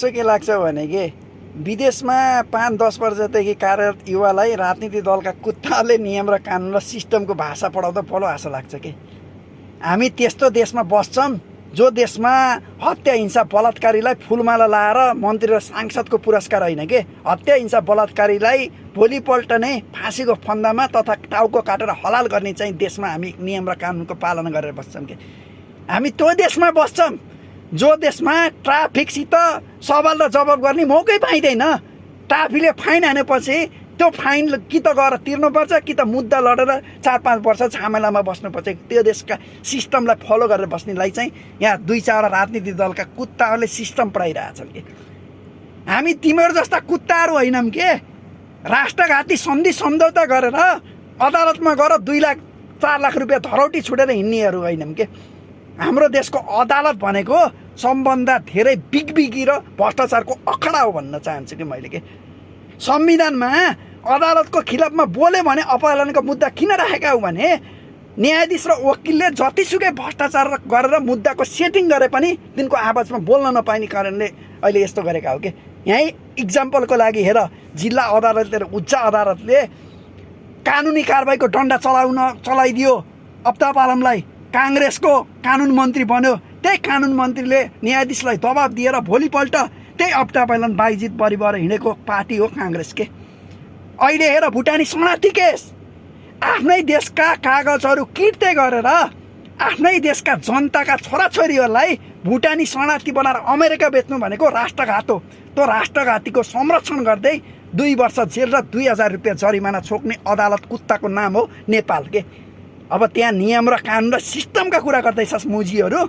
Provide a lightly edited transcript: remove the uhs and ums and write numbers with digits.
यसो के लाग्छ भने के विदेशमा 5-10 वर्षदेखि कार्यरत युवालाई राजनीतिक दलका कुत्ताले नियम र कानुन र सिस्टमको भाषा पढाउँदा पढो आशा लाग्छ कि हामी त्यस्तो देशमा बस्छौँ जो देशमा हत्या हिंसा बलात्कारीलाई फुलमाला लाएर मन्त्री र सांसदको पुरस्कार होइन के हत्या हिंसा बलात्कारीलाई भोलिपल्ट नै फाँसीको फन्दामा तथा टाउको काटेर हलाल गर्ने चाहिँ देशमा हामी नियम र कानुनको पालना गरेर बस्छौँ कि हामी त्यो देशमा बस्छौँ जो देशमा ट्राफिकसित सवाल र जवाब गर्ने मौकै पाइँदैन। ट्राफिकले फाइन हानेपछि त्यो फाइन कि त गएर तिर्नुपर्छ कि त मुद्दा लडेर 4-5 वर्ष झमेलामा बस्नुपर्छ। त्यो देशका सिस्टमलाई फलो गरेर बस्नेलाई चाहिँ यहाँ 2-4 राजनीतिक दलका कुत्ताहरूले सिस्टम पढाइरहेछन् कि हामी तिमीहरू जस्ता कुत्ताहरू होइनौँ के राष्ट्रघाती सन्धि सम्झौता गरेर अदालतमा गएर 2-4 लाख रुपियाँ धरौटी छुटेर हिँड्नेहरू होइनौँ के। हाम्रो देशको अदालत भनेको सबभन्दा धेरै बिगबिगी र भ्रष्टाचारको अखडा हो भन्न चाहन्छु कि मैले के संविधानमा अदालतको खिलाफमा बोल्यो भने अपहरणको मुद्दा किन राखेका हो भने न्यायाधीश र वकिलले जतिसुकै भ्रष्टाचार गरेर मुद्दाको सेटिङ गरे पनि तिनको आवाजमा बोल्न नपाइने कारणले अहिले यस्तो गरेका हो कि यहीँ इक्जाम्पलको लागि हेर जिल्ला अदालतले र उच्च अदालतले कानुनी कारबाहीको डन्डा चलाइदियो अब्ता पालमलाई काङ्ग्रेसको कानुन मन्त्री बन्यो त्यही कानुन मन्त्रीले न्यायाधीशलाई दबाब दिएर भोलिपल्ट त्यही अब्ता पालन बाइजित परिवार हिँडेको पार्टी हो काङ्ग्रेस के। अहिले हेर भुटानी शरणार्थी केस आफ्नै देशका कागजहरू किट्दै गरेर आफ्नै देशका जनताका छोराछोरीहरूलाई भुटानी शरणार्थी बनाएर अमेरिका बेच्नु भनेको राष्ट्रघात हो। त्यो राष्ट्रघातीको संरक्षण गर्दै 2 वर्ष जेल र 2000 रुपियाँ जरिमाना छोक्ने अदालत कुत्ताको नाम हो नेपाल के। अब त्यहाँ नियम र कानुन र सिस्टमका कुरा गर्दैछस् मुजीहरू